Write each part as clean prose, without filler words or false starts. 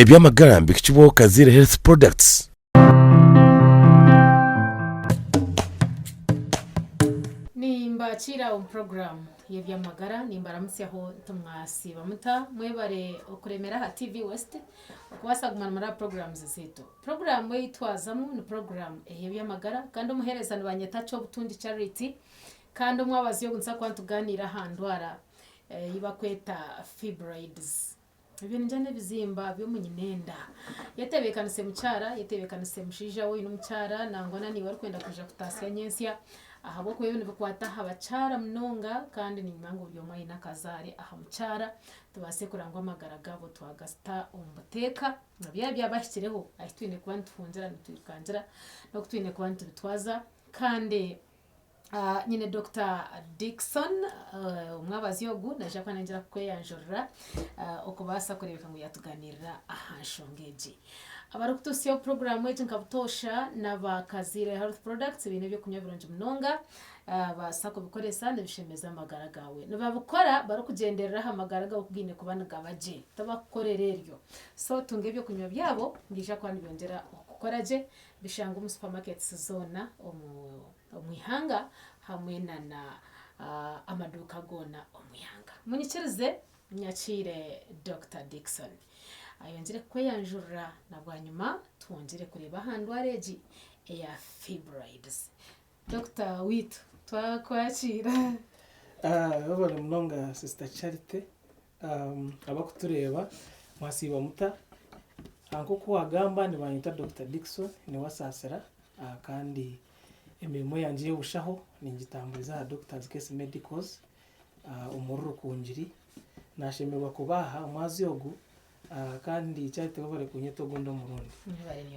Eby'amagara nibihikibwaho Kaziire Health Products. Nimbakiira omu puroguraamu y'eby'amagara nimbaramutsyaho nti mwasiiba muta? Mwebare okuremera aha TV West okubaasa kuguma nimuraba puroguraamu zaitu. Puroguraamu ei twazamu ni puroguraamu ey'eby'amagara kandi omuheereza nibanyeta Kyobutungi Charity kandi omwabazyo ogu nituza kuba nitugaaniira aha ndwara ei barikweta fibroids. Ebyo ningira n'ebizimba by'omu nyinenda. Yetebeekanise mukyara, yetebeekanise mushaija waaba oine omukyara nangwa na naiwe orikwenda kwija kutaasya nyentsya ahabw'okuba ebyo nibikwata aha bakyara munonga kandi niinyima ngu buri omwe aine akazaare aha mukyara tubaase kureba ngu amagara gaabo twagata omu buteeka. Byaba byabahikireho ahi twine kuba nituhungira nitwirukangira n'oku twine kuba nitubitwaza kandi Nyine Dokita Dickson omwabazyo ogu naija kuba naingira kukweyanjurira okubaasa kureebeka ngu yaatugaaniirira aha nshonga egi. Abarikutuhitsyaho puroguraamu egi nka butoosha n'aba Kaziire Health Products baine eby'okunywa birungi munonga, baasa kubikoresa nibishemeza amagara gaawe. Nibabikora barikugyenderera aha magara gaawe oku gaine kuba nigaba gye, tibakukorera eryo. So tunga eby'okunywa byabo nibiija kuba nibyongyera okukora gye Bishangwa omu supermarkets zoona omu ihanga hamwe na na amaduuka goona omu ihanga. Munyikirize nyakiire Dokita Dickson ayongyere kukweyanjurira na bwanyima twongyere kureeba aha ndwara egi eya fibroids. Dokita waitu twakwakiira. Webale munonga Sister Charity. Abakutureeba mwasiiba muta? Nk'oku waagamba nibanyeta Dokita Dickson Niwasaasira kandi emirimo yangye ey'obushaho ningitamburiza aha Doctors Case Medicals omuri Rukungiri. Naashemererwa kuba aha omwazyo ogu Kandi Charity webare kunyeta ogundi omurundi.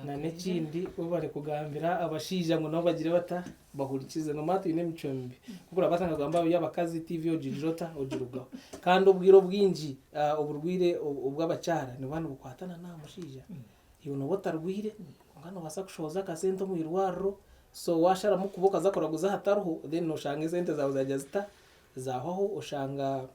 Na n'ekindi webare kugambira abashaija ngu nabo bagire bata bahurikize. Nomanya twine emicwe mibi. Nk'oku orabaasa nkagamba aha by'abakazi TV ogirira ota ogirugaho. Kandi obwire obwingi oburwaire obw'abakyara nibuba nibukwata na n'aha mushaija. Iwe nooba otarwaire kwonka noobaasa kushohoza akasente omu irwariro so waasharamu kuba okaza kuraguza ahatariho then nooshanga esente zaawe zaagira zita Zahwaho oshanga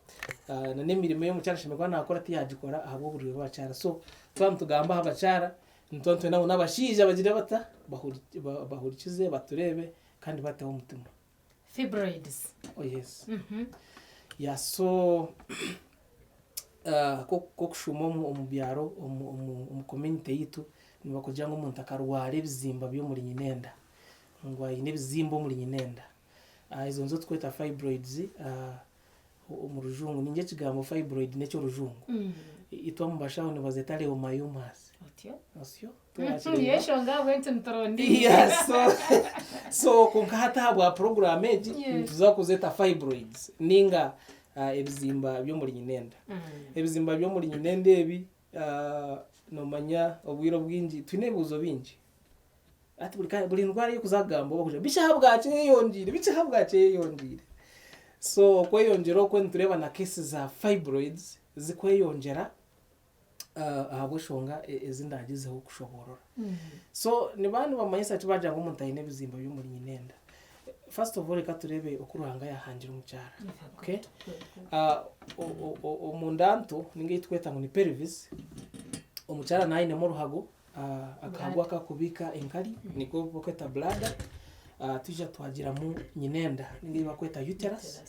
na n'emirimo ei omukyara ashemereire kuba naakora tiyaagikora ahabw'oburwaire bw'abakyara. So twaba nitugamba aha bakyara, nituba nitwenda ngu n'abashaija bagire bata? Bahurikize, batureebe kandi bateho omutima. Fibroids. Oh yes. Yeah so nk'okushuuma omu byaro omu community yaitu nibakugira ngu omuntu akarwara ebizimba by'omuri nyinenda, ngu aine ebizimba omuri nyinenda. Ezo nizo turikweta fibroids omu rujungu. Ningira ekigambo fibroid n'eky'orujungu. Itwe omu bashaho nibazeeta leomyomas. Otyo? Osyo? Niyo enshonga ahabw'enki nituronda Yeah, so, so kwonka hati ahabwa puroguraamu egi Yes. nituza kuzeeta fibroids ninga ebizimba by'omuri nyinenda. Ebizimba by'omuri nyinenda ebi noomanya obwire obwingi twine ebibuuzo bingi. Hati buri ka buri ndwara ei orikuza kugamba bakugira biki ahabwaki eyeyongyeire, biki ahabwaki eyeyongyeire. So okweyongyera okwo nitureeba na cases za fibroids zikweyongyera ahabw'enshonga ezi ndagyezeho kushoboorora. So nibaba nibamanyisa ki baagira ngu omuntu aine ebizimba by'omuri nyinenda? First of all reka tureebe oku Ruhanga yaahangire omukyara, okay? Omunda nto ninga ei turikweta ngu ni pelvis, omukyara naaba ainemu oruhago Akahago akakubiika enkari niko barikweta bladder, twija twagiramu nyinenda ninga ei barikweta uterus,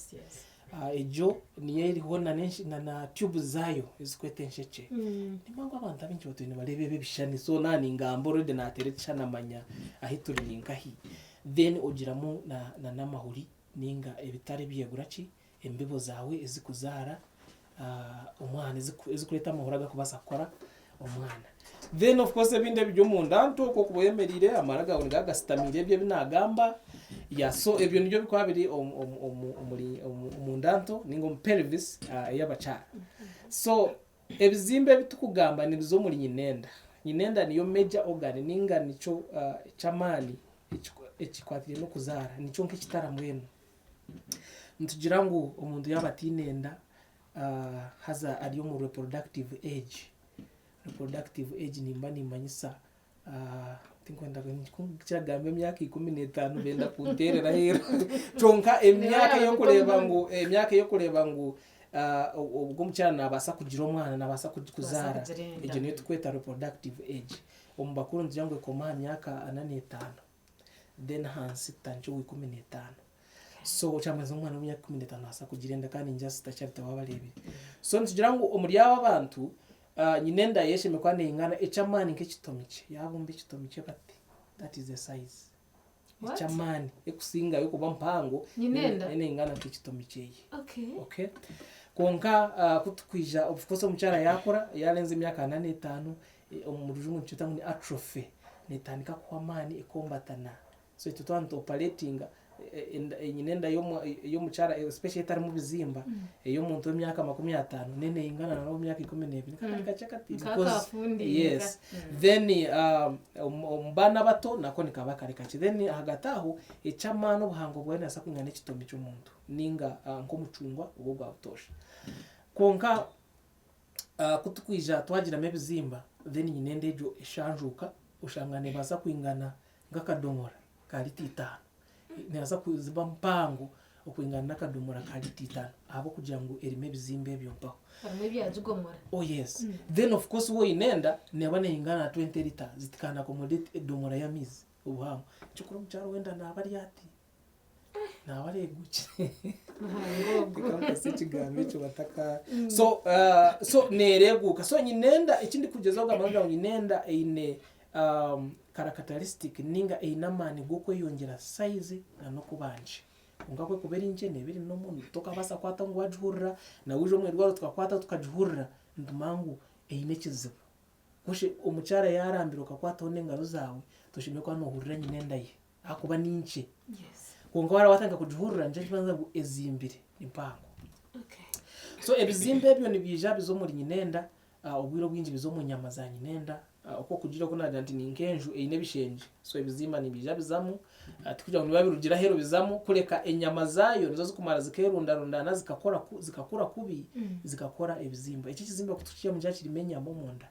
egyo niyo eriho na tubes zaayo ezirikwetwa enshekye. Nimanya ngu abantu abaingi batwire nibareeba ebi ebishushani so naaba ningamba already naateera ekishushani amanya ahu turi ni nkahi. Then ogiramu n'amahuri ninga ebitare ebyegura ki, embibo zaawe ezikuzaara omwana, ezikureeta amahuri agakubaasa kukora omwana. Then of course ebindi ebiri omunda nto oku okuba oyemereire amara gaawe nigaba gasitamiire ebyo ebi naagamba, yeah so ebyo nibyo bikuba biri omuri omunda nto ninga omu pelvis ey'abakyara. So ebizimba ebi tukugamba nibiza omuri nyinenda. Nyinenda niyo major organ ninga nikyo ky'amaani ekikwatiraine n'okuzaara, nikyo nk'ekitara mbwenu. Nitugira ngu omuntu yaaba ataine enda haza ari omu reproductive age, reproductive age nimba nimanyisa tinkwenda kukira kugamba emyaka 15 benda kunteerera aheeru kwonka emyaka ey'okureeba ngu emyaka ey'okureeba ngu Obwo omukyara nabaasa kugira omwana, nabaasa kuzaara, kugira enda. Egyo niyo turikweta reproductive age. Omu bakuru nitugira ngu ekoma aha myaka 45, then ahansi tutandikye owa 15. So kyamanyisa ngu omwana w'emyaka 15 nabaasa kugira enda kandi ningira Sister Charity wabareebire. So nitugira ngu omuri abo abantu, nyina enda ye eshemereire kuba neingana eky'amaani nk'ekitomikye, yaabumba ekitomikye bati, that is the size. What? Eky'amaani ekusingayo kuba mpango Nyine enda? neingana nk'ekitomi kyeye. Okay. Okay. Kwonka ku tukwija of course omukyara yaakura yaarenza emyaka 45, omu rujungu nikyeta ngu ni atrophy, neetandika kuhwa amaani ekombatana. So itwe twaba nituoperatinga nyine enda y'omukyara especially etarimu bizimba, ey'omuntu w'emyaka 50 neyo neingana na n'ow'emyaka 12. Nikakari kakye kati because Nk'akafundi yes. Then omu baana abato nako nikaba kari kakye. Then ahagati aho eky'amaani obuhango bwayo neebaasa kwingana n'ekitomi ky'omuntu ninga nk'omucungwa ogwo ogwa butoosha. Kwonka ku turikwija twagiramu ebizimba then nyine enda egyo eshanjuuka oshanga neebaasa kwingana nk'akadomora ka lita itaano. Neebaasa kuba mpango okwingana n'akadomora ka lita itaano ahabw'okugira ngu erimu ebizimba ebyo mpaho. Harimu ebyagigomora. Oh yes. Then of course waaba oine enda neeba neingana na 20 litres, it can accommodate edomora y'amaizi obuhango. Kyokora omukyara ow'enda naaba ari ati, naaba areegukire. Muhango ogwo. Reka nkozese ekigambo ekyo bataka. So, so neereeguuka. So nyine enda, eki ndikugyezaho kugamba n'okugira ngu nyine enda eine characteristic ninga eine amaani g'okweyongyera size na n'okubangye. Kwonka ku erikuba eri nkye neeba eri normal tokabaasa kukwataho ngu wagihurira, na waija omu irwariro tukakwataho tukagihurira nitumanya ngu eine ekizibu. Kushe omukyara yaarambira okakwataho n'engaro zaawe, toshemereire kuba noohurira nyina enda ye ahakuba ni nkye. Kwonka waaba watandika kugihurira nikyo ekirikumanyisa ngu ezimbire ni mpango. So ebizimba ebyo nibiija biza omuri nyina enda, Obwire obwingi biza omu nyama za nyinenda. Oku okugira oku naagira nti ni nk'enju eine ebishengye. So ebizimba nibiija bizamu, tikugira ngu nibiba birugire aheeru bizamu, kureka enyama zaayo nizo zirikumara zikeerundarundaana zikakora zikakura kubi, zikakora ebizimba. Eki ekizimba ku tukiihamu nikiba kirimu enyama omunda.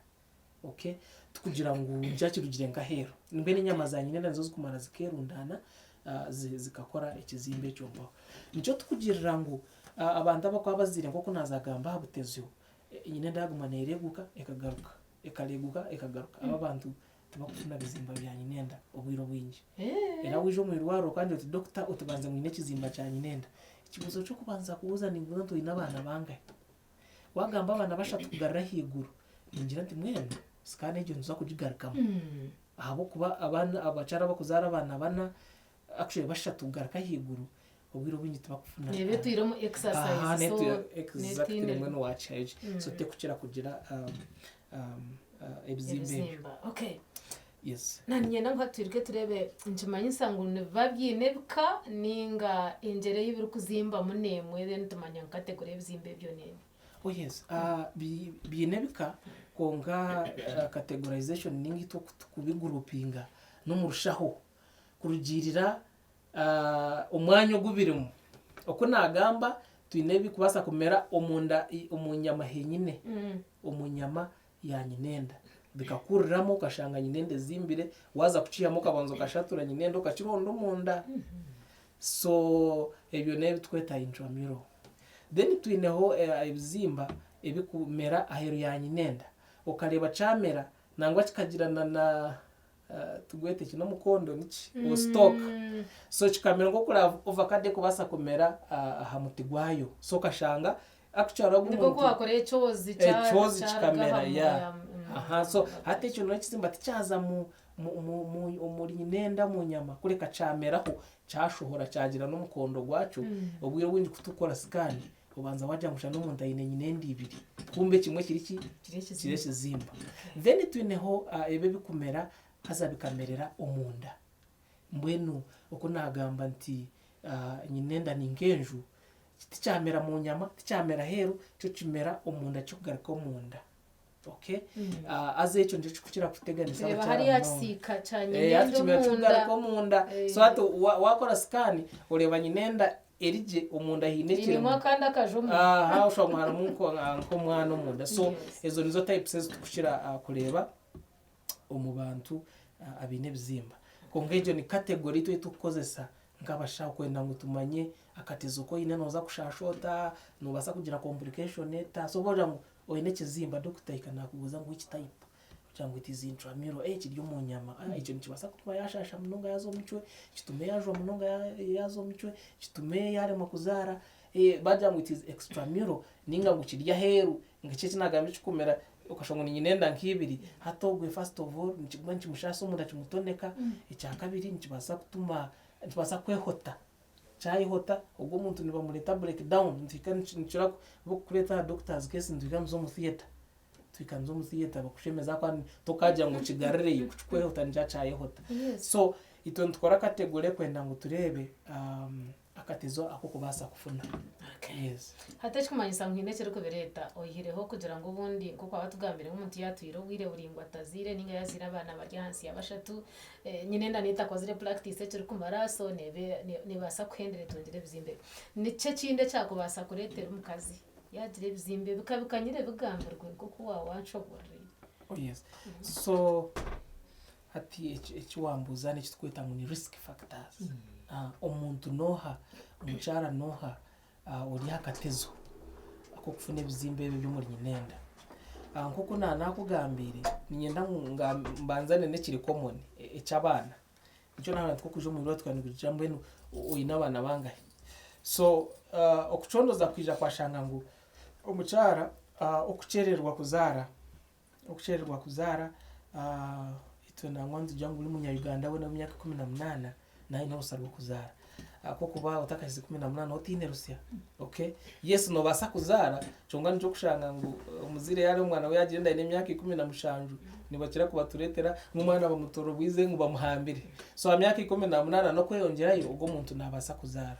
Okay, tikugira ngu nikiba kirugire nk'aheeru. Mbwenu enyama za nyinenda nizo zirikumara zikeerundaana zikakora ekizimba ekyo mpaho. Nikyo turikugirira ngu abantu abarikuba bazaire nk'oku naaza kugamba aha butezyo, Nyine enda yaguma nereguka ekagaruka, ekareguka ekagaruka. Abo abantu tibakufuna bizimba bya nyinenda obwire obwingi. Era waija omu irwariro okangira oti doctor oti banza ngu nyine ekizimba kya nyinenda, ekibuuzo ky'okubanza kubuuza ninkubuuza nti oine abaana bangahi? Wagamba abaana bashatu kugarura ahaiguru, ningira nti mbwenu scan egyo nituza kugigarukamu ahabw'okuba abaana abakyara abakuzaara abaana bana Actually bashatu kugaruka ahaiguru obwire obwingi tibakufuna. Neeba etwire omu exercise Aha, so netwire exactly netiinire. mbwenu wakihayo gye. So tekukira kugira ebizimba ebyo. Ebizimba. Okay. Yes. Na niinyenda ngu hati twirike tureebe nikimanyisa ngu nibiba biine ebika ninga engyera ei birikuzimbamu n'emwe then tumanya ngu category y'ebizimba ebyo n'emwe. Oh yes, biine ebika kwonka categorization ninga itwe oku tukubigurupinga n'omurushaho. Kurugiirira omwanya ogu birimu, oku naagamba twine ebirikubaasa kumera omunda omu nyama henyine, omu nyama ya nyinenda. Bikakuriramu okashanga nyinenda ezimbire, waaza kukiihamu okabanza okashatura nyinenda okakironda omunda. So ebyo n'ebi turikweta intramural. Then twineho ebizimba ebirikumera aheeru ya nyinenda. Okareeba kyamera nangwa kikagira na na tugwete ki n'omukondo niki or stalk so kikamera nk'oku ovacado ekubaasa kumera aha muti gwayo so okashanga actually ogu Nikwo omuntu wakora ekyozi kya- ekyozi kyaruga kikamera aha ya muya- aha so hati ekyo n'ekizimba tikyaza mu mu- mu- mu- omuri nyinenda omu nyama kureka kyameraho kyashohora kyagira n'omukondo gwakyo obwire obwingi ku turikukora scan Obanza wagira ngu shana omuntu aine nyinenda ibiri kumbe kimwe kiri ki? Kiri ekizimba. Kiri ekizimba. Then twineho ebi ebikumera haza bikamerera omunda. Mbwenu oku nagamba nti nyinenda ni nk'enju, tikyamera mu nyama, tikyamera aheeru, kyo kimera omunda kikugaruka omunda. Okay? Haza ekyo nikyo kirikukira kuteganisa Reeba abakyara hariya munonga. kisiika kya Eh, nyinenda hati kimera omunda. kikugaruka omunda. Eh. So hati wakora scan oreeba nyinenda erigye omunda haine Einemu ekirimu. akandi akaju omunda. Aha oshobora ngu harimu nk'omwana omunda. So Yes. ezo nizo types ezi turikukira kureeba omu bantu abaine ebizimba. Kwonka egyo ni category itwe ei turikukozesa. Nk'abashaho kwenda ngu tumanye akatezo ku oine nooza kushaasha ota, noobaasa kugira complication eta, so wagira ngu oine ekizimba dokita ahika naakubuuza ngu which type, ogira ngu it is intramural, eh kiri omu nyama, ah ekyo nikibaasa kutuma yaashaasha munonga yaaza omu micwe, kitume yaajwa munonga yaaza omu micwe, kitume yaaremwa kuzaara, bagira ngu it is extramural ninga ngu kiri aheeru, ngu eki eki naagamba ekikumera okashusha ngu niinyine enda nk'ibiri, hati ogwe first of all nikiguma nikimushaasa omunda kimutoneka, ekyakabiri nikibaasa kutuma nikibaasa kwehota, kyayehota ogwo omuntu nibamureeta break down nituhika nikikira kureeta aha doctors case nituhika nituza omu theatre, tuhika nituza omu theatre bakushemeza ahakuba tokagira ngu okigarireyo kukikwehota nikiba kyayehota. So itwe nitukora category kwenda ngu tureebe akatezo ak'okubaasa kufuna. Yes. Hati ekikumanyisa ngu haine ekirikubireeta oihireho kugira ngu obundi nk'oku waaba otugambire ngu omuntu yaatwire obwire buraingwa atazaire nainga yaazaire abaana bari ahansi ya bashatu, nyine enda neetakozire practice ekirikumara so neeba neebaasa kuhendera etungire ebizimbe. Niki ekindi ekyakubaasa kureetera omukazi yaagira ebizimbe bikaba bikanyire bigambirwe nk'oku waaba wanshoboororeire? Oh yes. So Hati eki wambuuza n'eki turikweta ngu ni risk factors. Omuntu n'oha, omukyara n'oha ori aha katezo ak'okufuna ebizimba ebi eby'omuri nyinenda? Nk'oku naakugambiire, niinyenda ngu mbanzane n'ekiri common eky'abaana. Nikyo naaba nitukwija omu irwariro tukagira mbwenu oine abaana bangahi? So okucondooza kwija kwashanga ngu omukyara okukyerererwa kuzaara Okukyererwa kuzaara, itwe nangwa nitugira ngu buri munya-Uganda weena ow'emyaka 18 naaba aine orusa rw'okuzaara. Ahabw'okuba otakahikize 18 otaine rusya, okay? Yes noobaasa kuzaara kyonka nikyo orikushanga ngu omuzaire yareeba omwana we yaagira enda aine emyaka 17 nibakira kubatureetera ngu omwana bamutorobwize ngu bamuhambire. So aha myaka 18 n'okweyongyerayo ogwo omuntu naabaasa kuzaara.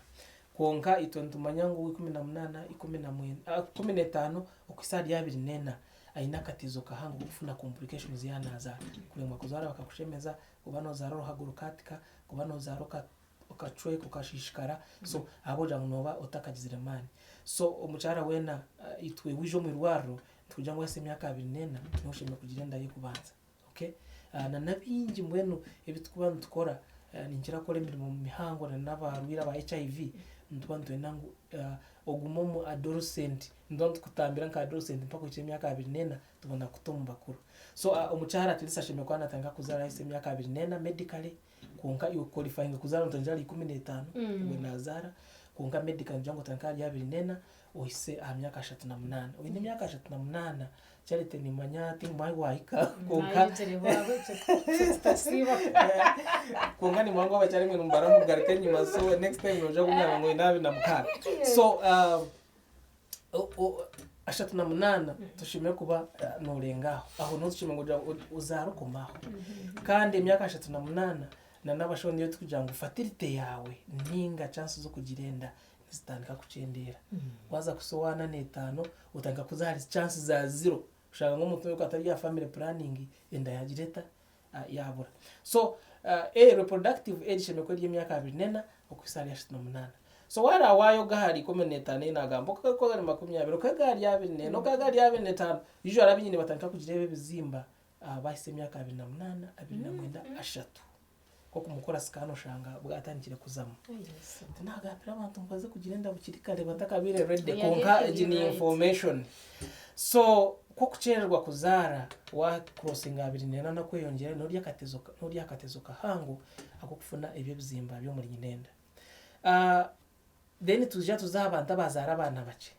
Kwonka itwe nitumanya ngu 18, 19, 15 okuhitsya ahari 24 aine akatezo kahango k'okufuna complications yaaba naazaara. Kuremwa kuzaara bakakushemeza, kuba noozaara oruhago rukaatika, kuba noozaara okacweka okashiishikara, so ahabw'okugira ngu nooba otakagizire maani. So omukyara weena itwe waija omu irwariro nitukugira ngu waahitsya emyaka 24 niho oshemereire kugira enda y'okubanza. Okay? Na nabingi mbwenu ebi turikuba nitukora, ninkira kukora emirimo mihango na n'abarwaire aba HIV, nituba nitwenda ngu ogume omu adolescent, nituba nitukutambira nka adolescent mpaka ohikye emyaka 24 tubona kukuta omu bakuru. So omukyara at least ashemereire kuba natandika kuzaara ahitsya emyaka 24 medically, kwonka iwe kuqualifyinga kuzaara notandikira ahari 15, ogwe nazaara, kwonka medically nitugira ngu otandike ahari 24 ohitsye aha myaka 38. Oine emyaka 38 Charity nimanya tinkimanya ahu wahika kwonka kwonka nimanya ngu abakyara imwe nimubara mugaruka enyima so next time noija kungamba ngu oine 26 so 38 tushemereire kuba norenga aho aho niho tushemereire kugira ngu ozaare okome aho kandi emyaka 38 na n'abashaho niyo turikugira ngu fertility yaawe ninga chance z'okugira enda nizitandika kukyendeera. Waaza kuhitsya owa ana n'etaano, otandika kuza ahari chance za zero. Oshanga ngu omuntu ogu atari aha family planning, enda yaagira eta? Yaabura. So, reproductive age eshemereire kuba eri emyaka 24 okuhitsya ahari 38. So waaraba waayoga ahari 15 ei naagamba, okagaruka ahari 20, okahika ahari 24, okahika ahari 25, usually abaingi nibatandika kugira ebi ebizimba baahitsya emyaka 28, 29, 30. Nk'okumukora scan oshanga bwatandikire kuzamu. Tinagambira abantu ngu baze kugira enda bukiri kare batakabaire ready kwonka egi ni information. So ku okukyererwa kuzaara wa crossinga 24 n'okweyongyerayo norya akatezo norya akatezo kahango ak'okufuna ebyo ebizimba by'omuri nyinenda. Then twija tuze aha bantu abazaara abaana bakye.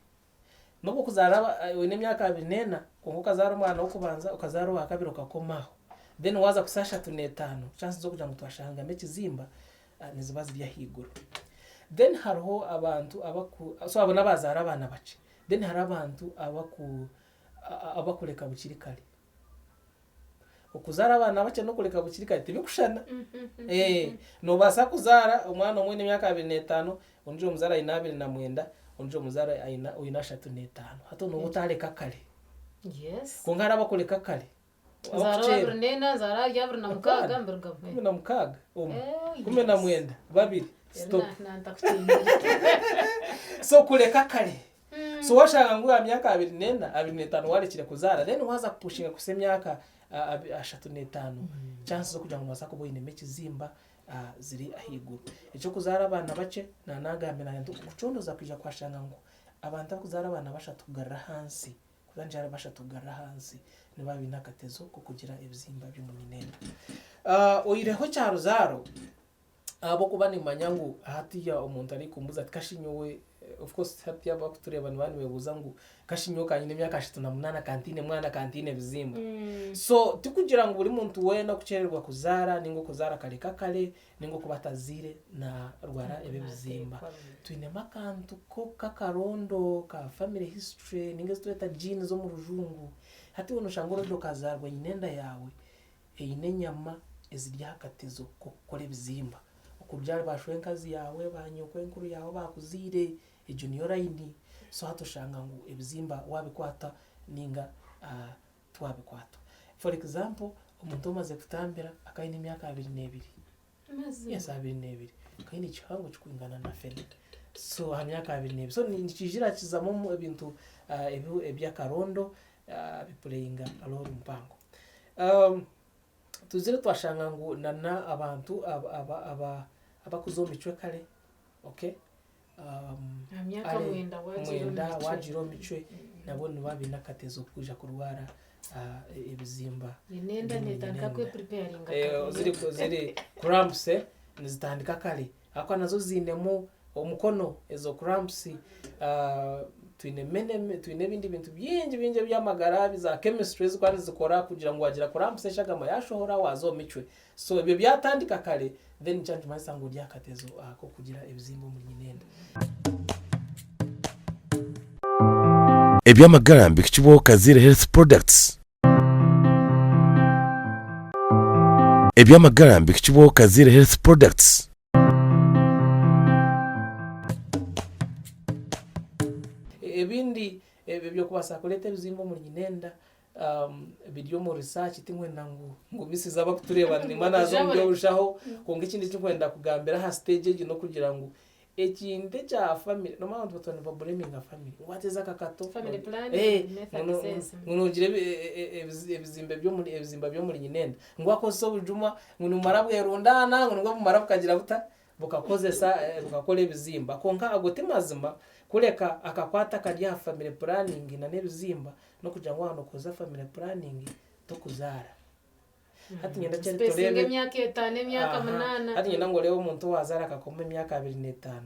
N'obu okuzaara oine emyaka 24 kwonka okazaara omwana w'okubanza okazaara owakabiri okakoma aho. Then waaza kuhitsya 35 chances z'okugira ngu twashangamu ekizimba niziba ziri ahaiguru. Then hariho abantu abaku so abo n'abazaara abaana bakye. Then hariho abantu abaku abakureka bukiri kare. Okuzaara abaana bakye n'okureka bukiri kare tibikushushana. Noobaasa kuzaara omwana omwe oine emyaka 25, ondiijo omuzaare aine 29, ondiijo omuzaare aine oine 35. Hati nooba otaareka kare. Kwonka hariho abakureka kare. Nzaara 24, nzaara ahari 26 mbirugamu. 16 omwe, 19 babiri, stop. So kureka kare. So washanga ngu aha myaka 24, 25 warekire kuzaara then waaza kupushinga kuhitsya emyaka 35, chances z'okugira ngu noobaasa kuba oinemu ekizimba. Ziri ahaiguru. Eky'okuzaara abaana bakye, naanagambira nti okucoondoza kwija kwashanga ngu abantu abarikuzaara abaana bashatu kugarura ahansi, kutandikira ahari bashatu kugarura ahansi, nibaba baine akatezo k'okugira ebizimba by'omu nyineenda. Oihireho ekya ruzaaro, ahabw'okuba nimmanya ngu hatiiya omuntu arikumbuuza ati kashi nyowe, of course hatiiya abarikutureeba nibaba nibeebuuza ngu kashi nyowe ka nyine emyaka 38 ka ntaine mwana ka ntaine bizimba. So tikugira ngu buri muntu weena okukyerererwa kuzaara ninga okuzaara akareka kare ninga okuba atazaire narwara ebi ebizimba. Twinemu akantu k'akarondo ka family history ninga ezi tweta genes omu rujungu. Hati iwe noshanga already okazaarwa oine enda yaawe eine enyama eziri aha katezo k'okukora ebizimba. Okuruga ahari ba shwenkazi yaawe, ba nyokwenkuru yaawe abaakuzaire, egyo niyo layini. So hati oshanga ngu ebizimba waabikwata nainga tiwabikwata. For example, omuntu omazire kutambira akaba aine emyaka 22. Yes, 22. Akaba aine ekihango kirikwingana na fene. So aha myaka 22. So nikiija kizamu ebintu eby'akarondo bipureyinga rooro mpango. Tuzire twashanga ngu na n'abantu abakuza omu micwe kare, okay, Aha myaka kare mwenda waagiire omu mwenda micwe. waagiire omu micwe nabo nibaba baine akatezo k'okwija kurwara ebizimba Enenda by'omu neetandika nenda. kwepuripeyaringa Eh, kare. ziri ziri cramps nizitandika kare ahakuba nazo ziinemu omukono ezo cramps twine many twine ebindi bintu bingi bingi eby'amagara za chemistry ezikuba nizikora kugira ngu wagira cramps eshagama yashohora waaza omu micwe. So ebyo byatandika kare then nikyo nikimanyisa ngu ori aha katezo ak'okugira ebizimba omuri nyinenda. Eby'amagara mbihikibwaho Kaziire Health Products. Eby'amagara mbihikibwaho Kaziire Health Products. Ebindi eby'okubaasa kureeta ebizimba omuri nyinenda biri omu research tinkwenda ngu ngumisize abakutureeba nimba naaza omu by'obushaho kwonka ekindi eki nkwenda kugambira aha stage egi n'okugira ngu ekintu ekya family nomanya abantu batuura nibabureminga family ngu wateeza akakato Family planning eh, methods ngu ezi. ngu noogira ebizimbe by'omuri ebizimba by'omuri nyinenda ngu wakozesa obujuma ngu nibumara bwerundaana ngu nibwo bumara bukagira buta bukakozesa bukakora ebizimba kwonka ago ti mazima kureka akakwate akari aha family planning na n'ebizimba n'okugira ngu waaba nookozesa family planning tokuzaara. Hati nyenda kyari Spacinga tureebe emyaka etaano emyaka Aha. munaana. Hati nyenda ngu oreebe omuntu owaazaara akakoma emyaka 25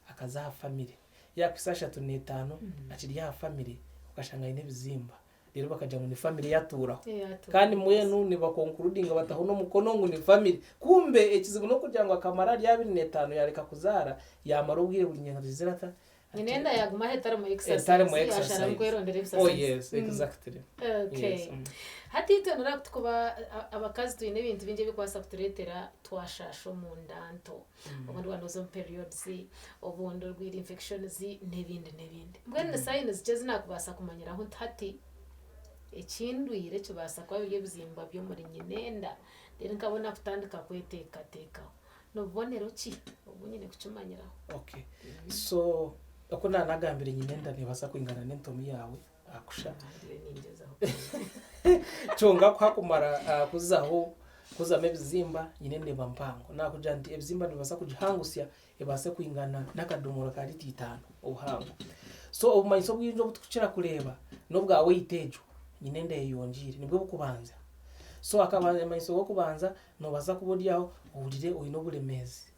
akaza aha family yaakuhitsya 35 akiri aha family okashanga aine ebizimba reero bakagira ngu ni family yatuuraho kandi mbwenu nibakonkurudinga bataho n'omukono ngu ni family kumbe ekizibu n'okugira ngu akamara ari 25 yareka kuzaara yamara obwire buri nyenga ata Nyina enda yaguma aho etarimu exercise etarimu yasharamu exercise kwerondera oh ebisasaizi. yes exactly Okay. yes. Hati itwe nora kutukuba abakazi twine ebintu bingi ebikubaasa kutureetera twashaasha omu nda nto. Obundi waaba nooza omu periods, obundi orwaire infections n'ebindi n'ebindi. Mbwenu ni signs ki ezi naakubaasa kumanyiraho nti hati eki ndwaire kibaasa kuba biri ebizimba by'omuri nyinenda reero nkabona kutandika kweteekateekaho. Ni bubonero ki obu nyine kukimanyiraho? Okay. So oku naanagambire nyinenda neebaasa kwingana n'entomi yaawe aha kusha. Ndiyo ningyezaho. Kyonka ku hakumara kuzaho kuzamu ebizimba nyinenda eba mpango. Naakugira nti ebizimba nibibaasa kugihangusya ebaase kwingana n'akadomora ka rita itaano obuhango. So obumanyiso obwingi obu turikukira kureeba n'obwa weight egyo nyinenda eyeyongyeire nibwo bukubanza. So akamanyiso k'okubanza noobaasa kuba ori aho ohurire oine oburemeezi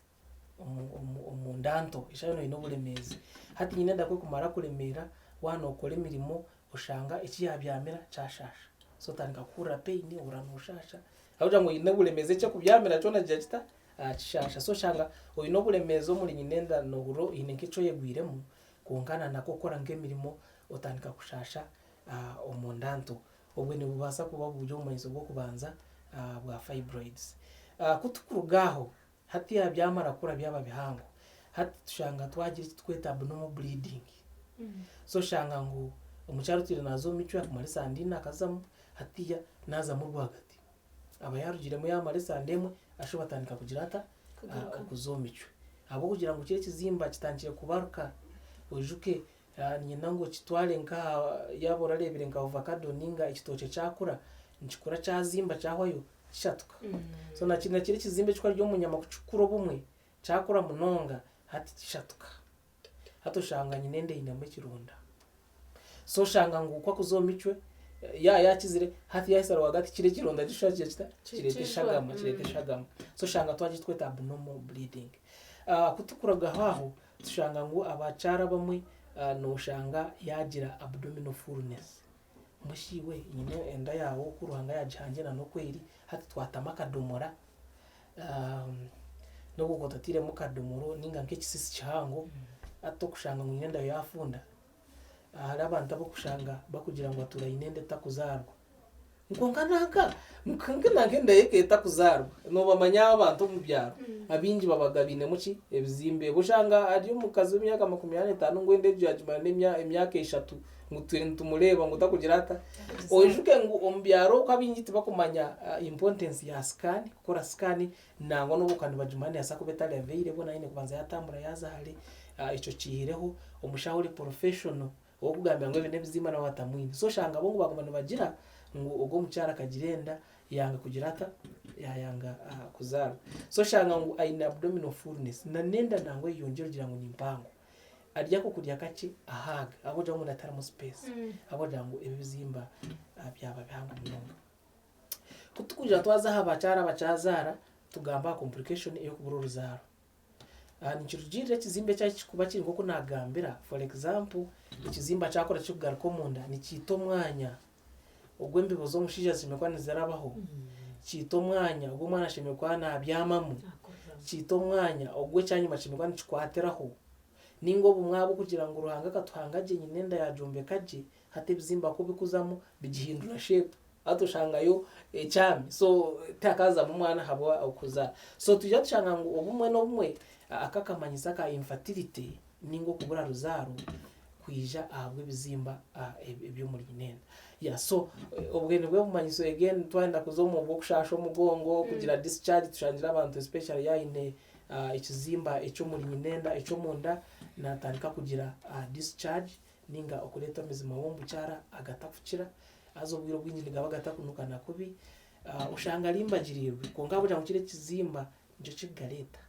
omu nda nto, eshaaha yoona oine oburemeezi. Hati nyinenda ku ekumara kuremeera, waaba nookora emirimo oshanga eki yaabyamira kyashaasha. So otandika kuhurira pain, ohurira nooshaasha, ahabw'okugira ngu oine oburemeezi eki erikubyamira kyona kigira kita? Kishaasha. So oshanga oine oburemeezi omuri nyinenda noohurira oine nk'eki oyegwiremu kwonka na n'okukora nk'emirimo otandika kushaasha omu nda nto. Obwe nibubaasa kuba buri obumanyiso bw'okubanza bwa fibroids. Ku tukuruga aho, hati byamara kukura byaba bihango, hati tushanga twagira eki turikweta abnormal bleeding. So oshanga ngu omukyara otwire naaza omu micwe akumara esande ina akazamu, hatiiya naazamu rwagati. Aba yaarugiremu yaamara esande emwe, ashuba atandika kugira ata? Okuza omu micwe. Ahabw'okugira ngu kiri ekizimba kitandikire kubaruka, oijuke Niinyenda ngu okitware nka yaaba orareebire nka ovakado nainga ekitookye kyakura, nikikura kyazimba kyahwayo Kishatuka. So na na kiri ekizimba ekikuba kiri omu nyama kukikura obumwe, kyakura munonga, hati kishatuka. Hati oshanga nyine enda einemu ekironda. So oshanga ngu ku akuza omu micwe, ya yakizire, hati yahisa rwagati kiri ekironda kishusha kigira kita? Kireeta eshagama, kireeta eshagama. So oshanga twagitweta abnormal bleeding. Ku tukurugaho aho, tushanga ngu abakyara abamwe noshanga yagira abdominal fullness. Mbwenu shi iwe nyine enda yaawe oku Ruhanga yaagihangire na n'oku eri, hati twatamu akadomora, n'obu okuba otatairemu kadomoro nainga nk'ekisisi kihango, hati tokushanga ngu nyine enda yaafunda. Hariho abantu abarikushanga barikugira ngu atuura aine enda etakuzaarwa. Kwonka nanka, nanka nanka enda ye ekaba etakuzaarwa. Noobamanya abantu omu byaro, abaingi babaga bainemu ki? Ebizimba ebi. Oshanga ari omukazi w'emyaka 45 ngu enda egyo yaagimara n'emyaka eshatu. Ngu twine nitumureeba ngu takugira ata. Oijuke ngu omu byaro okwo abaingi tibakumanya importance ya scan, kukora scan nangwa n'obu okuba nibagimanya neebaasa kuba etari available naaba aine kubanza yaatambura yaaza hare, ekyo kiihireho omushaho ori professional ow'okugambira ngu ebi n'ebizimba nawe atamwine. So oshanga bo ngu baguma nibagira ngu ogwo omukyara akagira enda yanga kugira ata, yaayanga kuzaarwa. So oshanga ngu aine abdominal fullness na n'enda nangwa eyeyongyera ogira ngu ni mpango. Arya akokurya kakye ahaaga ahabw'okugira ngu omunda tiharimu space ahabw'okugira ngu ebi ebizimba byaba bihango munonga. Ku tukwija twaza aha bakyara abakyazaara tugamba aha complication ey'okubura oruzaaro. Nikirugiirira ekizimba eki ahu kirikuba kiri nk'oku naagambira for example ekizimba kyakura kirikugaruka omunda nikiita omwanya ogw'embibo z'omushaija zishemereire kuba nizirabaho, kiita omwanya ogu omwana ashemereire kuba naabyamamu, kiita omwanya ogu ekyanyima kishemereire kuba nikikwatiraho, nainga obumwe ahabw'okugira ngu Ruhanga akatuhanga gye nyina enda yaagyombeka gye, hati ebizimba ku bikuzamu bigihindura shape hati oshangayo ekyami so tihakaazamu omwana ahabwa okuzaara. So twija tushanga ngu obumwe n'obumwe aka akamanyiso aka infertility nainga okubura ruzaaro kwija ahabw'ebizimba eby'omuri nyinenda. Yeah, so obwe nibwo bumanyiso again twayenda kuza omu bw'okushaasha omugongo, kugira discharge tushangire abantu especially yaaba aine ekizimba eky'omuri nyinenda eky'omunda naatandika kugira discharge nainga okureetwa amazima w'omukyara agatakukira haza obwire obwingi nigaba gatakunuuka na kubi oshanga arimbagiriirwe kwonka ahabw'okugira ngu kiri ekizimba nikyo kirikugareeta.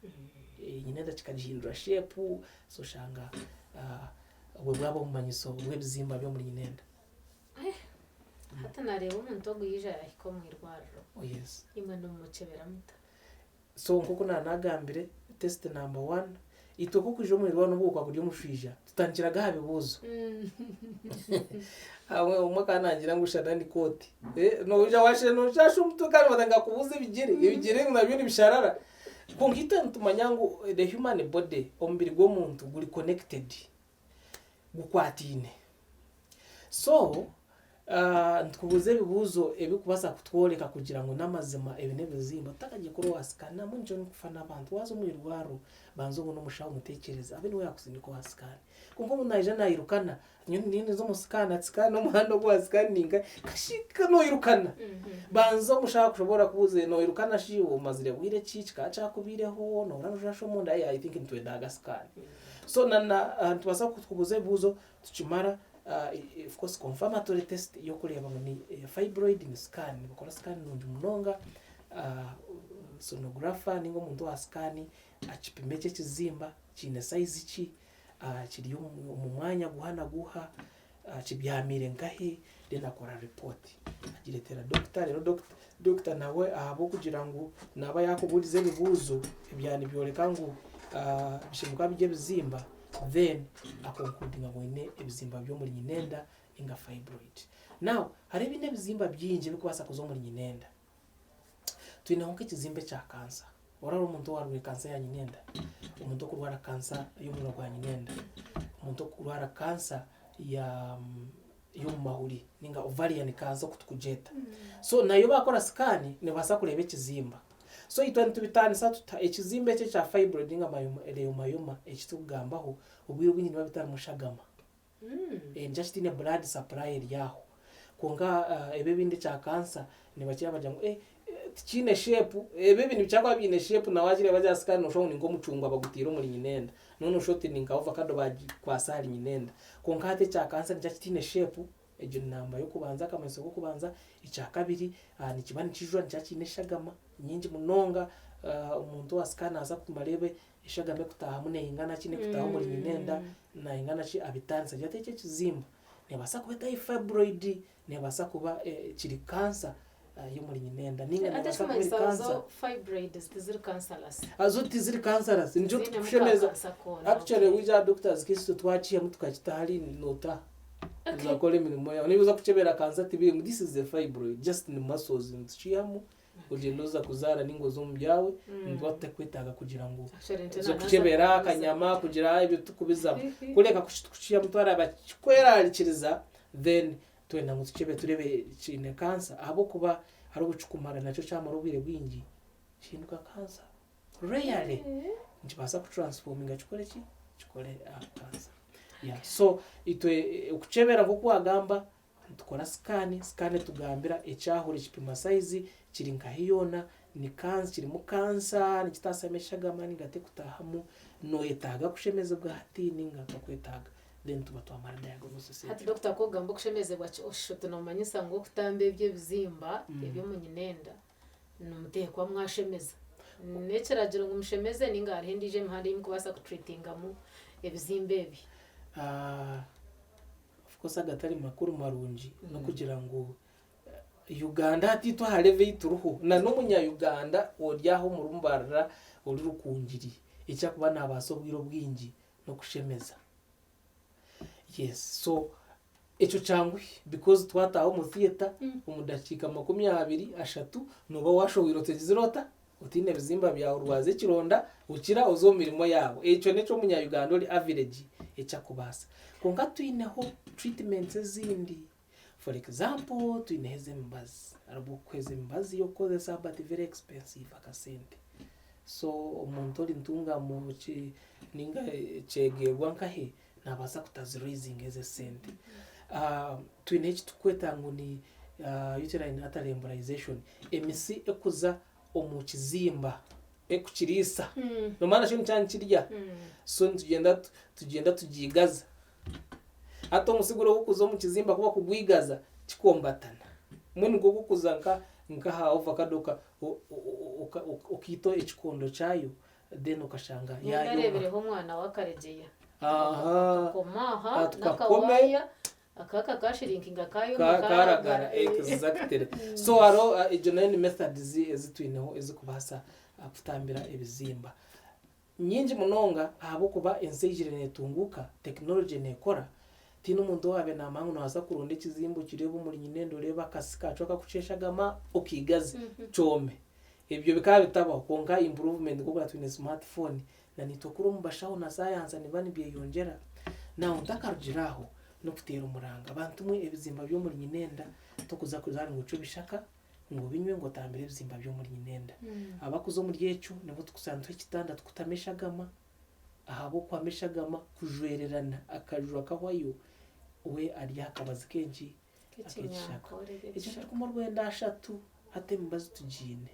Nyinenda kikagihindura shape so oshanga obwo bwaba obumanyiso bw'ebizimba by'omuri nyinenda. Hati nareeba omuntu ogu yaija yahika omu irwariro. Oh yes. Imwe nimumukyebera muta? So nk'oku naanagambire, test number one, itwe ku okwija omu irwariro n'obu okuba kuri omushwija, tutandikiraga aha bibuuzo. Hamwe omwe akaba nangira ngu shana ni kooti. Noija washana noshasha omutwe kandi batandika kubuuza ebigyere, ebigyere nabyo nibisharara. Kwonka itwe nitumanya ngu the human body, omubiri gw'omuntu guri connected, gukwataine. So, nitukubuuza ebibuuzo ebirikubaasa kutworeka kugira ngu n'amazima ebi n'ebizimba otakagiire kuri owa scan. Nambwenu nikyo ndikufa n'abantu, waaza omu irwariro banza obone omushaho omutekyereze abe niwe yaakusindika owa scan. Kwonka omuntu naija nairukana, nyowe ndiyo ninza omu scan, ati scan n'omuhanda ogu wa scan ni nkahi? Kashi noirukana! Banza omushaho akushobora kubuuza noirukana shi omazire bwire ki, kikaba kyakubaireho, nohurira noshasha omunda, I think nitwetaaga scan. So na na nitubaasa kukubuuza ebibuuzo Tukimara of course confirmatory test y'okureeba ngu ni fibroid ni scan, nibakora scan nungi munonga, sonographer ninga omuntu owa scan akipima eki ekizimba kiine size ki, kiri omu mwanya guha na guha, kibyamiire nkahi, then akora report agireetera doctor reero doctor nawe ahabw'okugira ngu naaba yaakubuurize ebibuuzo ebyaba nibyoreka ngu bishemereire kuba biri ebizimba, then akoncludinga ngu oine ebizimba by'omuri nyinenda ninga fibroid. Now hariho ebindi ebizimba bingi ebirikubaasa kuza omuri nyinenda. Twineho nk'ekizimba ekya kansa. Oraba omuntu owarwaire kansa ya nyinenda, omuntu okurwara kansa y'omunwa gwa nyinenda, omuntu okurwara kansa ya y'omu mahuri ninga ovarian cancer oku tukugyeta. So nayo bakora scan nibabaasa kureeba ekizimba. So itwe nitubitaanisa tuta? Ekizimba eki ekya fibroid ninga leyomayoma eki turikugambaho, obwire obwingi nibiba bitarimu shagama. Nikyo kitaine blood supply eri aho. Kwonka ebi ebindi ekya cancer nibakira bagira ngu tikiine shape, ebi ebindi bikira kuba biine shape na wakireeba aha scan noshusha ngu ni nk'omucungwa bagutaire omuri nyinenda. Noona oshusha oti ni nka ovacado bagikwasa ahari nyinenda. Kwonka hati ekya cancer nikyo kitaine shape. Egyo ni namba y'okubanza, akamanyiso k'okubanza. Ekyakabiri, nikiba nikijwa nikiba kiine eshagama nyingi munonga. Omuntu owa scan naaza kupima areebe eshagama ekutaahamu neingana ki, n'ekutaaha omuri nyinenda naingana ki, abitaanise agire ati eki ekizimba neebaasa kuba etari fibroid, neebaasa kuba kiri cancer y'omuri nyinenda nainga Hati neebaasa kuba eri ekikumanyisa cancer. zo fibroids tiziri cancerous. Zo tiziri cancerous, nikyo Tiziinemu ka tukushemeza. cancer koona. Actually Okay. waija aha doctors case itwe twakiihamu tukakita hari nootaha. Okay. Oza kukora emirimo yaawe. Niiwe oza kukyebera cancer tibirimu, this is a fibroid just ni muscles nitukiihamu ogyenda oza kuzaara ninga oza omu byawe nituba tutakwetaaga kugira ngu Actually nti oze naza kukyebera kubuuza. akanyama kugira ebyo tukubizamu. Kureka kukiihamu twaraba kikwerarikiriza then twenda ngu tukyebe turebe kiine cancer ahabw'okuba hariho obu kikumara nakyo kyamara obwire bwingi kihinduka cancer. Rarely nikibaasa kutransforminga kikore ki? Kikore cancer. Yeah. So itwe okukyebera nk'oku wagamba nitukora scan, scan etugambira ekyahuri kipima size kiri nkahi yoona, ni cancer kirimu cancer, nikitaasyamu eshagama ninga tekutaahamu, noyetaaga kushemezibwa hati ninga tokwetaaga. Then tuba twamara diagnosis Hati egyo. doctor ku okugamba okushemezibwa ki oshusha oti nomanyisa ngu okutamba ebyo ebizimba eby'omunyinenda nimuteekwa mwashemeza. N'ekiragiro ngu mushemeze ninga hariho endiijo emihanda ei mukubaasa kutreatingamu ebizimba ebi? Of course agatari makuru marungi n'okugira ngu Uganda hati itwe aha level ei turiho na n'omunya Uganda ori aho omuri Mbarara ori Rukungiri eki arikuba nabaasa obwire obwingi n'okushemeza. Yes so ekyo kyanguhi because twataaha omu theatre omu dakiika 20, 30 nooba waashohwire otegizire ota? Otaine bizimba byawe orwaza ekironda okira oza omu mirimo yaawe. Ekyo n'eky'omunya Uganda ori average eki arikubaasa. Kwonka twineho treatments ezindi. For example twineho ez'emibazi, hariho okukuheeza emibazi y'okukozesa but very expensive akasente. So omuntu ori ntungamo ki ninga kyegerwa nkahe nabaasa kutazi raisinga ezo esente. Twineho eki turikweta ngu ni uterine artery embolization, emisi ekuza omu kizimba ekukiriisa, nomanya nakyo nikyaba nikirya, so nitugyenda tugyenda tugiigaza. Hati omusi guri ogukuza omu kizimba ku bakugwigaza kikombatana. Mbwenu nikwo gukuza nka nk'aha ovakado okaita ekikondo kyayo then okashanga Nyowe yaayoma. nareebireho omwana wa Karegyeya. Aha. Akakoma aha Ah, tukakome. n'akawaaya akaka kashirinkinga kayoma Ka- karagara. karagara exactly so hariho egyo nayo ni method ezi twineho ezikubaasa kutambira ebizimba. Nyingi munonga ahabw'okuba ensi eijire neetunguuka, tekinologye neekora, tihaine omuntu owaabaire naamanya ngu noobaasa kuronda ekizimba okireebe omuri nyinenda oreebe akasi kaakyo akakucwa eshagama okaigaze kyome. Ebyo bikaba bitabaho kwonka improvement nk'oku twine smart phone na naitwe kuri omu bashaho na sayansa nibiba nibyeyongyera. Now ntakarugire aho n'okuteera omuranga bantu mwe ebizimba by'omuri nyinenda tokuza kuzaara ngu ocwe ebishaka, ngu obinywe ngu otambire ebizimba by'omuri nyinenda. Abakuza omuri ekyo nibo tukuza nituha ekitanda tukutamu eshagama, ahabw'okuhamu eshagama kujwererana akajwa kahwayo we ari aha kabazi k'enki? Ak'ekishaka. Ekyo kirikumara orwenda ashatu hati emibazi tugiine.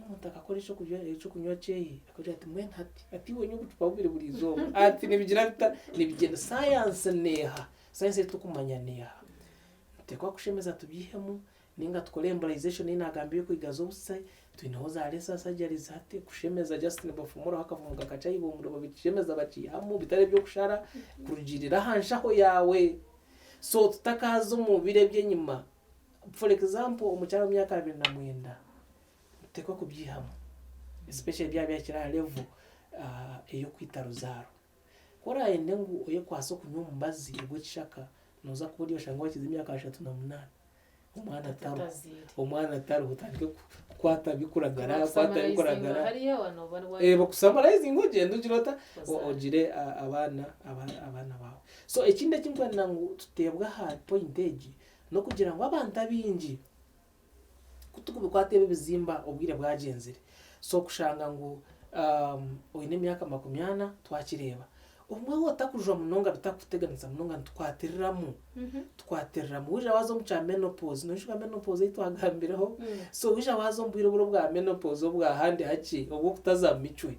Omuntu akakora ekyokurya ekyokunywa kyeye akagira ati mbwenu hati hati iwe onywa obucupa bubiri buri izooba ati nibigira bita? Nibigyenda. Sayansi neeha, sayansi ei turikumanya neeha. Nituteekwa kushemeza tubyihemu ninga tukore embolization ei naagamba ey'okwigaza obuse, twineho za laser surgeries hati kushemeza just nibafumuraho akafumu kakakye aha ibumba babishemeza bakiihamu bitari eby'okushara kurugiirira aha nshaho yaawe. So tutakaaza omu biro eby'enyima, for example omukyara w'emyaka 29 nituteekwa kubyihamu especially byaba byahikire aha level ey'okwita ruzaaro. Ku oraayende ngu oyekwase okunywa omubazi ogw'ekishaka, nooza kuba ori oshange wakiza emyaka 38, omwana atariho, omwana atariho otandike kukwata bikuragara, kukwata bikuragara. Bakusamarayizinge ogyende ogire ota, ogire abaana abaana baawe. So ekindi eki ndikwenda ngu tuteebwe aha point egi, n'okugira ngu abantu abaingi Ku turikubikwata ebi ebizimba obwire bwagyenzire, so kushanga ngu oine emyaka 40 twakireeba. Obumwe waaba otakujwa munonga bitakukuteganisa munonga nitukwatiriramu, tukwatiriramu. Waija waaza omu kya menopause, noijuka menopause ei twagambireho? So waija waaza omu bwire oburi obwa menopause obwahandi hakye obw'okutaza mu micwe,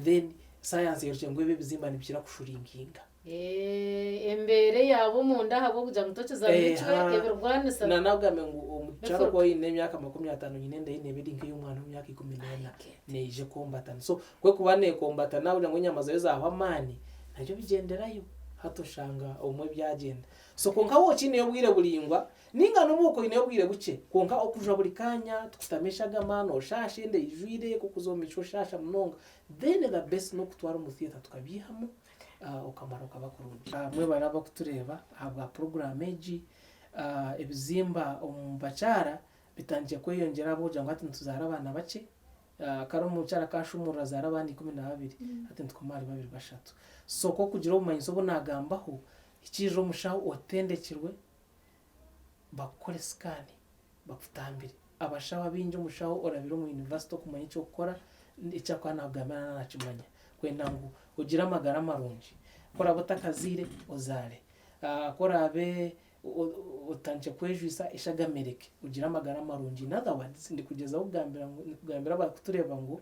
then sayansi eyorekire ngu ebi ebizimba nibikira kushurinkinga. Eh, embeera eyaaba omunda ahabw'okugira ngu tokiza micwe Eha. ebirwanisa Na nakugambe ngu omukyara Bifuruka. okuba oine emyaka 50 nyine enda ei neeba eri nk'ey'omwana w'emyaka 14 I get. neija ekombatana. So ku ekuba neekombatana kugira ngu enyama zaayo zaahwa amaani, nabyo bigyenderayo hati oshanga obumwe byagyenda. So kwonka waaba okiineyo obwire buraingwa nainga n'obu wakuba oineyo obwire bukye kwonka okujwa buri kaanya, tikutamu eshagama, nooshaasha enda eijwire, ku orikuza omu micwe oshaasha munonga, then the best n'okutwara omu theatre tukabiihamu okamara okaba kurungi. Mwebare abakutureeba ahabwa puroguraamu egi. Ebizimba omu bakyara bitandikire kweyongyera ahabw'okugira ngu hati nituzaara abaana bakye. Kare omukyara akaba ashumurura azaara abaana 12, hati nitukoma ahari babiri bashatu. So ku orikugira obumanyiso obu naagambaho, hikiirira omushaho otendekirwe bakukore sikaani bakutambire. Abashaho abaingi omushaho orabire omu yunivasite okumanya eky'okukora, eki arikuba naakugambira naaba naakimanya kwenda ngu ogire amagara marungi. Ku oraabe otakazaire, ozaare. Ku oraabe otandikire kwejwisa eshagama ereke, ogire amagara marungi. In other words, ndikugyezaho kugambira ngu, ndikugambira abarikutureeba ngu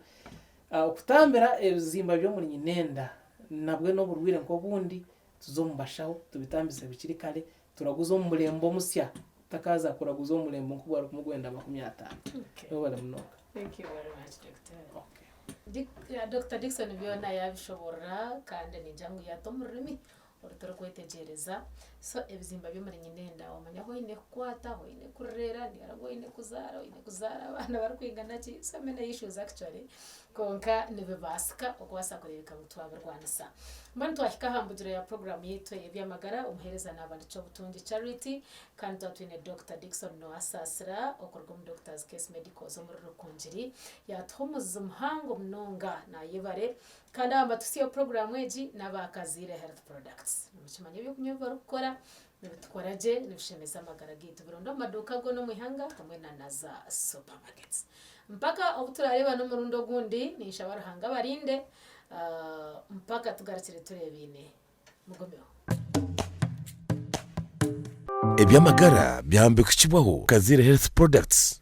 okutambira ebizimba by'omuri nyinenda nabwe n'oburwaire nk'obundi, tuze omu bashaho tubitambise bukiri kare, turaguze omu murembe omusya, tutakaaza kuraguza omu murembe nk'ogwari kumugwenda 50. Okay. Webale munonga. Thank you very much, Doctor. Okay. Dick, uh, Dr. Dickson byona yabishoborora kandi ningira ngu yata omu rurimi oruturikwetegyereza. So ebizimba by'omuri nyinenda wamanya ahu oine kukwata, ahu oine kurera, ni ahu oine kuzaara, oine kuzaara abaana barikwingana ki, so many issues actually. Kwonka nibibaasika okubaasa kureebeka ngu twabirwanisa. Mbwenu twahika aha mbugiro ya puroguraamu yaitu ey'eby'amagara, omuheereza naaba ni Kyobutungi Charity, kandi twaba twine Dokita Dickson Noasaasira okuruga omu Doctors Case Medicals omuri Rukungiri, yaatuha omuzizi muhango munonga, naayebare. Kandi aba mbatuhitsyeho puroguraamu egi n'aba Kaziire Health Products. Nimukimanya eby'okunywa ebi barikukora nibitukora gye, nibishemeza amagara gaitu. Bironde omu maduuka goona omu ihanga hamwe na na za supermarkets. Mpaka obu turaareebana omurundi ogundi, ninshaba Ruhanga abarinde mpaka tugarukire tureebaine. Mugumeho. Eby'amagara byahambikukibwaho Kaziire Health Products.